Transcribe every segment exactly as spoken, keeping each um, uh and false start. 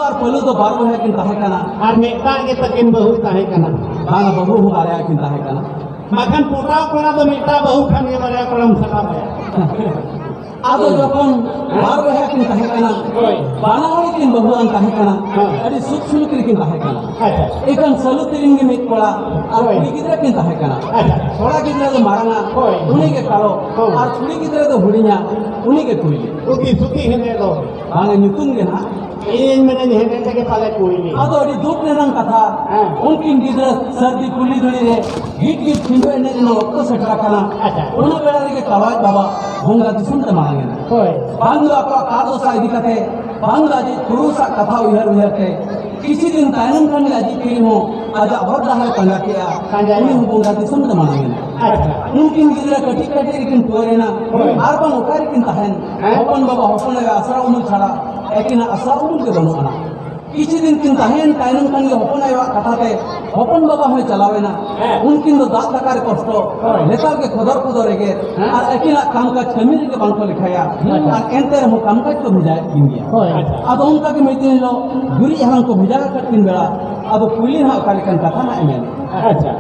ᱟᱨ ᱯᱟᱹᱞᱩ ᱫᱚ ᱵᱟᱨ ᱵᱚᱭᱦᱟ ᱠᱤᱱ ᱛᱟᱦᱮᱸ ᱠᱟᱱᱟ᱾ ᱟᱨ ᱢᱤᱫᱴᱟᱝ ᱜᱮ ᱛᱟᱹᱠᱤᱱ ᱵᱟᱹᱦᱩ ᱛᱟᱦᱮᱸ ᱠᱟᱱᱟ᱾ ᱵᱟᱝᱟ, ᱵᱟᱹᱦᱩ ᱦᱚᱸ ᱵᱟᱨᱭᱟ ᱠᱤᱱ ᱛᱟᱦᱮᱸ ᱠᱟᱱᱟ᱾ ᱵᱟᱠᱷᱟᱱ ᱯᱚᱴᱟᱣ ᱠᱚᱲᱟ ᱫᱚ ᱢᱤᱫᱴᱟᱝ ᱵᱟᱹᱦᱩ ᱠᱷᱟᱱ ᱜᱮ ᱵᱟᱨᱭᱟ ᱠᱚᱲᱟᱢ ᱥᱟᱵ ᱟᱭᱟ᱾ ᱟᱫᱚ ᱡᱚᱠᱷᱚᱱ ᱵᱟᱨ ᱵᱚᱭᱦᱟ ᱠᱤᱱ ᱛᱟᱦᱮᱸ ᱠᱟᱱᱟ, ᱦᱳᱭ᱾ ᱵᱟᱱᱟ ᱦᱚᱲ ᱠᱤᱱ ᱵᱟᱹᱦᱩᱣᱟᱱ ᱛᱟᱦᱮᱸ ᱠᱟᱱᱟ, ᱦᱮᱸ᱾ ᱟᱹᱰᱤ ᱥᱩᱠ ᱥᱩᱞᱩᱠ ᱨᱮᱠᱤᱱ ᱛᱟᱦᱮᱸ ᱠᱟᱱᱟ᱾ ᱟᱪᱪᱷᱟ᱾ ᱮᱱᱠᱷᱟᱱ ᱥᱟᱹᱞᱩ ᱛᱤᱨᱤᱧ ᱜᱮ ᱢᱤᱫ ᱠᱚᱲᱟ ᱟᱨ ᱦᱳᱭ᱾ ᱠᱩᱲᱤ ᱜᱤᱫᱽᱨᱟᱹ ᱠᱤᱱ ᱛᱟᱦᱮᱸ ᱠᱟᱱᱟ᱾ ᱟᱪᱪᱷᱟ᱾ ᱠᱚᱲᱟ ᱜᱤᱫᱽᱨᱟᱹ ᱫᱚ ᱢᱟᱨᱟᱝᱟ, ᱦᱳᱭ᱾ ᱩᱱᱤ ᱜᱮ ᱠᱟᱞᱚ, ᱦᱳᱭ᱾ ᱟᱨ ᱠᱩᱲᱤ ᱜᱤᱫᱽᱨᱟᱹ ᱫᱚ ᱦᱩᱰᱤᱧᱟ, ᱩᱱᱤ ᱜᱮ ᱠᱩᱭᱞᱤ᱾ ᱩᱠᱤ ᱥᱩᱠᱤ ᱦᱮᱸᱫᱮ ᱫᱚ᱾ ᱵᱟᱝᱟ, ᱧᱩᱛᱩᱢ ᱜᱮ ᱱᱟᱦᱟᱜ᱾ ᱤᱧ ᱢᱮᱱᱟᱹᱧ ᱦᱮᱸᱫᱮ ᱛᱮᱜᱮ ᱯᱟᱞᱮ ᱠᱩᱭᱞᱤ᱾ ᱟᱫᱚ ᱟᱹᱰᱤ ᱫᱩᱠ ᱨᱮᱱᱟᱜ ᱠᱟᱛᱷᱟ, ᱦᱮᱸ᱾ ᱩᱱᱠᱤᱱ ᱜᱤᱫᱽᱨᱟᱹ ᱥᱟᱹᱨᱫᱤ ᱠᱩᱞᱦᱤ ᱫᱷᱩᱲᱤ ᱨᱮ ᱜᱤᱫ ᱜᱤᱫ ᱠᱷᱤᱸᱰᱩ ᱮᱱᱮᱡ ᱨᱮᱱᱟᱜ ᱚᱠᱛᱚ ᱥᱮᱴᱮᱨ ᱟᱠᱟᱱᱟ᱾ ᱟᱪᱪᱷᱟ᱾ ᱚᱱᱟ ᱵᱮᱲᱟ ᱨᱮᱜᱮ ᱠᱟᱞᱣᱟᱡ ᱵᱟᱵᱟ ᱵᱚᱸᱜᱟ ᱫᱤᱥᱚᱢ ᱛᱮ ᱢᱟᱲᱟᱝ ᱮᱱᱟ᱾ ᱦᱳᱭ᱾ ᱵᱟᱝ ᱫᱚ ᱟᱠᱚᱣᱟᱜ ᱠᱟᱨ ᱫᱚᱥᱟ ᱤᱫᱤ ᱠᱟᱛᱮ, ᱵᱟᱝ ᱫᱚ ᱟᱡᱤᱡ ᱯᱩᱨᱩᱥᱟᱜ ᱠᱟᱛᱷᱟ ᱩᱭᱦᱟᱹᱨ ᱩᱭᱦᱟᱹᱨ ᱛᱮ, ᱠᱤᱪᱷᱩ ᱫᱤᱱ ᱛᱟᱭᱱᱚᱢ ᱠᱷᱟᱱ ᱜᱮ ᱟᱡᱤᱡ ᱠᱤᱨᱤᱧ ᱦᱚᱸ ᱟᱡᱟᱜ ᱦᱚᱨ ᱰᱟᱦᱟᱨ ᱯᱟᱸᱡᱟ ᱠᱮᱜᱼᱟ᱾ ᱯᱟᱸᱡᱟ ᱩᱱᱤ ᱦᱚᱸ ᱵᱚᱸᱜᱟ ᱫᱤᱥᱚᱢ ᱛᱮ ᱢᱟᱲᱟᱝ ᱮᱱᱟ᱾ ᱟᱪᱪᱷᱟ᱾ ᱩᱱᱠᱤᱱ ᱜᱤᱫᱽᱨᱟᱹ ᱠᱟᱹᱴᱤᱡ ᱠᱟᱹᱴᱤᱡ ᱨᱮᱠᱤᱱ ᱴᱩᱣᱟᱹᱨ ᱮᱱᱟ᱾ ᱦᱳᱭ᱾ ᱟᱨ ᱵᱟᱝ ᱚᱠᱟ ᱨᱮᱠᱤᱱ ᱛᱟᱦᱮᱱ? ᱦᱮᱸ? ᱦᱚᱯᱚᱱ ᱵᱟᱵᱟ ᱦᱚᱯᱚᱱ ᱟᱭᱳ ᱟᱥᱨᱟ ᱩᱢᱩᱞ ᱪᱷᱟᱲᱟ ᱟᱹᱠᱤᱱᱟᱜ ᱟᱥᱨᱟ ᱩᱢᱩᱞ ᱜᱮ ᱵᱟᱹᱱᱩᱜ ᱟᱱᱟ᱾ ᱠᱤᱪᱷᱩ ᱫᱤᱱ ᱠᱤᱱ ᱛᱟᱦᱮᱸᱭᱮᱱ ᱛᱟᱭᱱᱚᱢ ᱠᱷᱟᱱ ᱜᱮ ᱦᱚᱯᱚᱱ ᱟᱭᱳᱣᱟᱜ ᱠᱟᱛᱷᱟ ᱛᱮ ᱦᱚᱯᱚᱱ ᱵᱟᱵᱟ ᱦᱚᱸᱭ ᱪᱟᱞᱟᱣ ᱮᱱᱟ᱾ ᱦᱮᱸ᱾ ᱩᱱᱠᱤᱱ ᱫᱚ ᱫᱟᱜ ᱫᱟᱠᱟ ᱨᱮ ᱠᱚᱥᱴᱚ, ᱦᱳᱭ᱾ ᱱᱮᱛᱟᱨ ᱜᱮ ᱠᱷᱚᱫᱚᱨ ᱠᱷᱚᱫᱚᱨ ᱮᱜᱮᱨ, ᱦᱮᱸ᱾ ᱟᱨ ᱟᱹᱠᱤᱱᱟᱜ ᱠᱟᱢ ᱠᱟᱡᱽ ᱠᱟᱹᱢᱤ ᱨᱮᱜᱮ ᱵᱟᱝ ᱠᱚ ᱞᱮᱠᱷᱟᱭᱟ᱾ ᱟᱪᱪᱷᱟ᱾ ᱟᱨ ᱮᱱᱛᱮ ᱨᱮᱦᱚᱸ ᱠᱟᱢ ᱠᱟᱡᱽ ᱠᱚ ᱵᱷᱮᱡᱟᱭᱮᱫ ᱠᱤᱱ ᱜᱮᱭᱟ᱾ ᱦᱳᱭ᱾ ᱟᱫᱚ ᱚᱱᱠᱟ ᱜᱮ ᱢᱤᱫ ᱫᱤᱱ ᱦᱤᱞᱳᱜ ᱜᱩᱨᱤᱡ ᱦᱟᱞᱟᱝ ᱠᱚ ᱵᱷᱮᱡᱟ ᱟᱠᱟᱫ ᱠᱤᱱ ᱵᱮᱲᱟ ᱟᱫᱚ ᱠᱩᱞᱤ ᱦᱟᱸᱜ ᱚᱠᱟ ᱞᱮᱠᱟᱱ ᱠᱟᱛᱷᱟ ᱦᱟᱸᱜ ᱮ ᱢᱮᱱ᱾ ᱟᱪᱪᱷᱟ᱾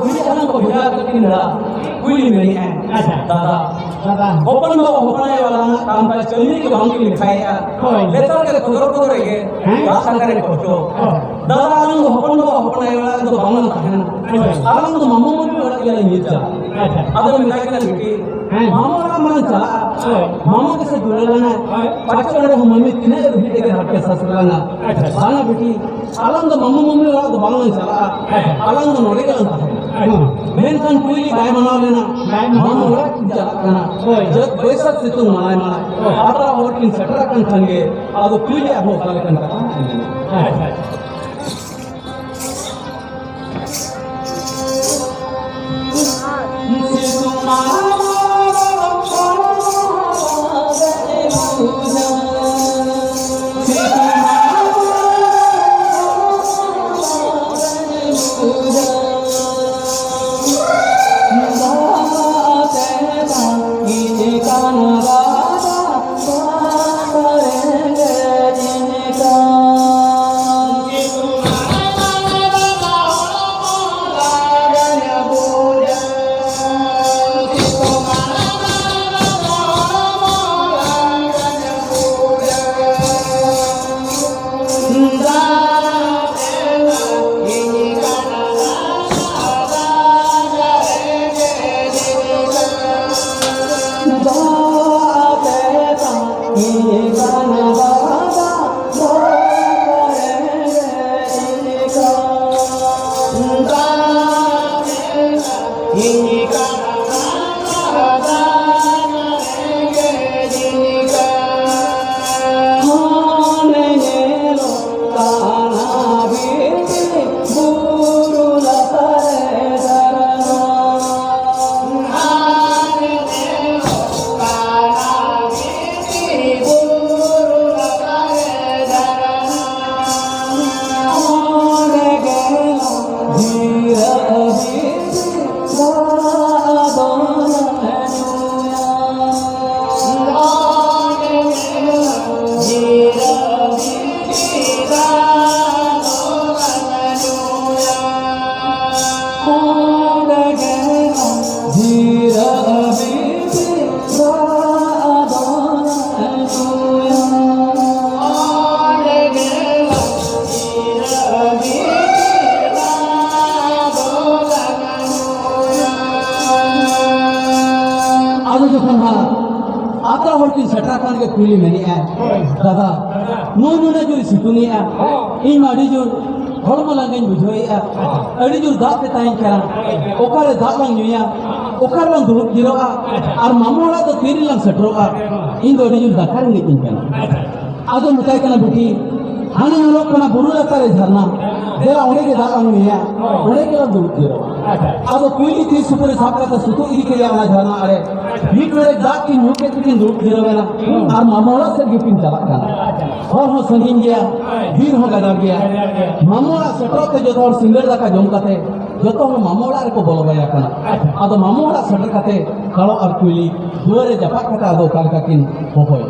ᱵᱤᱨᱤᱫ ᱟᱱᱟᱝ ᱠᱚ ᱵᱷᱮᱡᱟ ᱠᱟᱛᱮ ᱠᱤᱱ ᱞᱟᱲᱟ᱾ ᱠᱩᱞᱤ ᱢᱮᱱᱮᱜᱼᱟᱭ, ᱟᱪᱪᱷᱟ᱾ ᱫᱟᱫᱟ, ᱫᱟᱫᱟ᱾ ᱦᱚᱯᱚᱱ ᱵᱟᱵᱟ ᱦᱚᱯᱚᱱ ᱟᱭᱳ ᱟᱞᱟᱝᱟᱜ ᱠᱟᱢ ᱠᱟᱡᱽ ᱠᱟᱹᱢᱤ ᱜᱮ ᱵᱟᱝ ᱠᱤᱱ ᱞᱮᱠᱷᱟᱭᱮᱜᱼᱟ᱾ ᱦᱳᱭ᱾ ᱞᱮᱛᱟᱲ ᱜᱮ ᱠᱚᱫᱚᱨ ᱠᱚᱫᱚᱨ ᱨᱮᱜᱮ ᱦᱮᱸ? ᱪᱟᱥ ᱟᱠᱟᱱ ᱨᱮ ᱠᱚᱥᱴᱚ᱾ ᱦᱳᱭ᱾ ᱫᱟᱫᱟ, ᱟᱞᱟᱝ ᱫᱚ ᱦᱚᱯᱚᱱ ᱵᱟᱵᱟ ᱦᱚᱯᱚᱱ ᱟᱭᱳ ᱚᱲᱟᱜ ᱨᱮᱫᱚ ᱵᱟᱝ ᱞᱟᱝ ᱛᱟᱦᱮᱱᱟ᱾ ᱦᱳᱭ᱾ ᱟᱞᱟᱝ ᱫᱚ ᱢᱟᱢᱚ ᱢᱟᱹᱢᱤ ᱚᱲᱟᱜ ᱜᱮᱞᱟᱝ ᱧᱤᱨ ᱪᱟᱞᱟᱜᱼᱟ᱾ ᱟᱪᱪᱷᱟ᱾ ᱟᱫᱚ ᱢᱮᱛᱟᱭ ᱠᱟᱱᱟ, ᱵᱤᱴᱤ, ᱦᱮᱸ᱾ ᱢᱟᱢᱚ ᱚᱲᱟᱜ ᱢᱟᱞᱟᱝ ᱪᱟᱞᱟᱜᱼᱟ᱾ ᱦᱳᱭ᱾ ᱢᱟᱢᱚ ᱜᱮᱥᱮ ᱫᱩᱞᱟᱹᱲ ᱟᱞᱟᱝᱟ᱾ ᱦᱳᱭ᱾ ᱯᱟᱪᱮ ᱚᱸᱰᱮ ᱦᱚᱸ ᱢᱟᱹᱢᱤ ᱛᱤᱱᱟᱹᱜ ᱮ ᱨᱩᱦᱤᱫ ᱮᱜᱮᱨ ᱦᱟᱨᱠᱮᱛ ᱥᱟᱥᱮᱛ ᱞᱟᱝᱟ᱾ ᱟᱪᱪᱷᱟ᱾ ᱵᱟᱝᱟ ᱵᱤᱴᱤ, ᱟᱞᱟᱝ ᱫᱚ ᱢᱟᱢᱚ ᱢᱟᱹᱢᱤ ᱚᱲᱟᱜ ᱫᱚ ᱵᱟᱝ ᱞᱟᱝ ᱪᱟᱞᱟᱜᱼᱟ᱾ ᱟᱪᱪᱷᱟ᱾ ᱟᱞᱟᱝ ᱫᱚ ᱱᱚᱰᱮ ᱜᱮᱞᱟᱝ ᱛᱟᱦᱮᱱᱟ᱾ ᱟᱪᱪᱷᱟ᱾ ᱢᱮᱱᱠᱷᱟᱱ ᱠᱩᱭᱞᱤ ᱵᱟᱭ ᱢᱟᱱᱟᱣ ᱞᱮᱱᱟ᱾ ᱵᱟᱭ ᱢᱟᱱᱟᱣ᱾ ᱢᱟᱢᱚ ᱚᱲᱟᱜ ᱠᱤᱱ ᱪᱟᱞᱟᱜ ᱠᱟᱱᱟ᱾ ᱦᱳᱭ᱾ ᱡᱟᱹᱛ ᱵᱟᱹᱭᱥᱟᱹᱠᱷ ᱥᱤᱛᱩᱝ ᱢᱟᱲᱟᱭ ᱢᱟᱲᱟᱭ᱾ ᱦᱳᱭ᱾ ᱟᱛᱨᱟ ᱦᱚᱲ ᱠᱤᱱ ᱥᱮᱴᱮᱨ ᱟᱠᱟᱱ ᱠᱷᱟᱱ ᱜᱮ ᱟᱫᱚ ᱠᱩᱭᱞᱤ ᱟᱨᱦᱚᱸ ᱚᱠᱟ ᱞᱮᱠᱟᱱ ᱠᱟᱛᱷᱟ ᱢᱮᱱᱟ᱾ ᱟᱪᱪᱷᱟ, ᱟᱪᱪᱷᱟ᱾ ᱟᱫᱚ ᱡᱚᱠᱷᱚᱱ ᱦᱟᱸᱜ ᱟᱛᱨᱟ ᱦᱚᱲ ᱠᱤᱱ ᱥᱮᱴᱮᱨ ᱟᱠᱟᱱ ᱜᱮ, ᱠᱩᱞᱤ ᱢᱮᱱᱮᱜᱼᱟᱭ, "ᱫᱟᱫᱟ, ᱱᱩᱭ ᱱᱩᱱᱟᱹᱜ ᱡᱳᱨ ᱥᱤᱛᱩᱝ ᱮᱜᱼᱟ, ᱤᱧ ᱢᱟ ᱟᱹᱰᱤ ᱡᱳᱨ ᱦᱚᱲᱢᱚ ᱞᱟᱸᱜᱟᱧ ᱵᱩᱡᱷᱟᱹᱣᱮᱫᱼᱟ, ᱟᱹᱰᱤ ᱡᱳᱨ ᱫᱟᱜ ᱛᱮ ᱛᱟᱦᱮᱸᱧ ᱠᱟᱱᱟ, ᱚᱠᱟᱨᱮ ᱫᱟᱜ ᱞᱟᱝ ᱧᱩᱭᱟ, ᱚᱠᱟᱨᱮ ᱞᱟᱝ ᱫᱩᱲᱩᱵ ᱡᱤᱨᱟᱹᱜᱼᱟ, ᱟᱨ ᱢᱟᱢᱚ ᱚᱲᱟᱜ ᱫᱚ ᱛᱤᱨᱮ ᱞᱟᱝ ᱥᱮᱴᱮᱨᱚᱜᱼᱟ? ᱤᱧ ᱫᱚ ᱟᱹᱰᱤ ᱡᱳᱨ ᱫᱟᱠᱟ ᱨᱮᱸᱜᱮᱡ ᱤᱧ ᱠᱟᱱᱟ᱾" ᱟᱫᱚ ᱢᱮᱛᱟᱭ ᱠᱟᱱᱟ, "ᱵᱤᱴᱤ, ᱦᱟᱱᱮ ᱧᱮᱞᱚᱜ ᱠᱟᱱᱟ ᱵᱩᱨᱩ ᱞᱟᱛᱟᱨ ᱨᱮ ᱡᱷᱟᱨᱱᱟ, ᱫᱮᱞᱟ ᱚᱸᱰᱮ ᱜᱮ ᱫᱟᱜ ᱞᱟᱝ ᱧᱩᱭᱟ, ᱚᱸᱰᱮ ᱜᱮ ᱞᱟᱝ ᱫᱩᱲᱩᱵ ᱡᱤᱨᱟᱹᱜᱼᱟ᱾" ᱟᱫᱚ ᱠᱩᱭᱞᱤ ᱛᱤ ᱥᱩᱯᱟᱹᱨᱤ ᱥᱟᱵ ᱠᱟᱛᱮ ᱥᱩᱛᱩᱜ ᱤᱫᱤ ᱠᱮᱫᱮᱭᱟ ᱚᱱᱟ ᱡᱷᱟᱨᱱᱟ ᱟᱲᱮ᱾ ᱢᱤᱫ ᱰᱚᱸᱰᱮᱠ ᱫᱟᱜ ᱠᱤᱱ ᱧᱩ ᱠᱮᱫ ᱛᱮᱠᱤᱱ ᱫᱩᱲᱩᱵ ᱡᱤᱨᱟᱹᱣ ᱮᱱᱟ, ᱟᱨ ᱢᱟᱢᱚ ᱚᱲᱟᱜ ᱥᱮᱫ ᱜᱮᱠᱤᱱ ᱪᱟᱞᱟᱜ ᱠᱟᱱᱟ᱾ ᱦᱚᱨ ᱦᱚᱸ ᱥᱟᱺᱜᱤᱧ ᱜᱮᱭᱟ, ᱵᱤᱨ ᱦᱚᱸ ᱜᱟᱡᱟᱲ ᱜᱮᱭᱟ᱾ ᱢᱟᱢᱚ ᱚᱲᱟᱜ ᱥᱮᱴᱮᱨᱚᱜ ᱛᱮ ᱡᱚᱛᱚ ᱦᱚᱲ ᱥᱤᱸᱜᱟᱹᱲ ᱫᱟᱠᱟ ᱡᱚᱢ ᱠᱟᱛᱮ ᱡᱚᱛᱚ ᱦᱚᱲ ᱢᱟᱢᱚ ᱚᱲᱟᱜ ᱨᱮᱠᱚ ᱵᱚᱞᱚ ᱵᱟᱭᱟ ᱠᱟᱱᱟ᱾ ᱟᱫᱚ ᱢᱟᱢᱚ ᱚᱲᱟᱜ ᱥᱮᱴᱮᱨ ᱠᱟᱛᱮ ᱠᱟᱲᱚ ᱟᱨ ᱠᱩᱭᱞᱤ ᱫᱩᱣᱟᱹᱨ ᱨᱮ ᱡᱟᱯᱟᱜ ᱠᱟᱛᱮ ᱟᱫᱚ ᱚᱠᱟ ᱞᱮᱠᱟ ᱠᱤᱱ ᱦᱚᱦᱚᱭᱟ᱾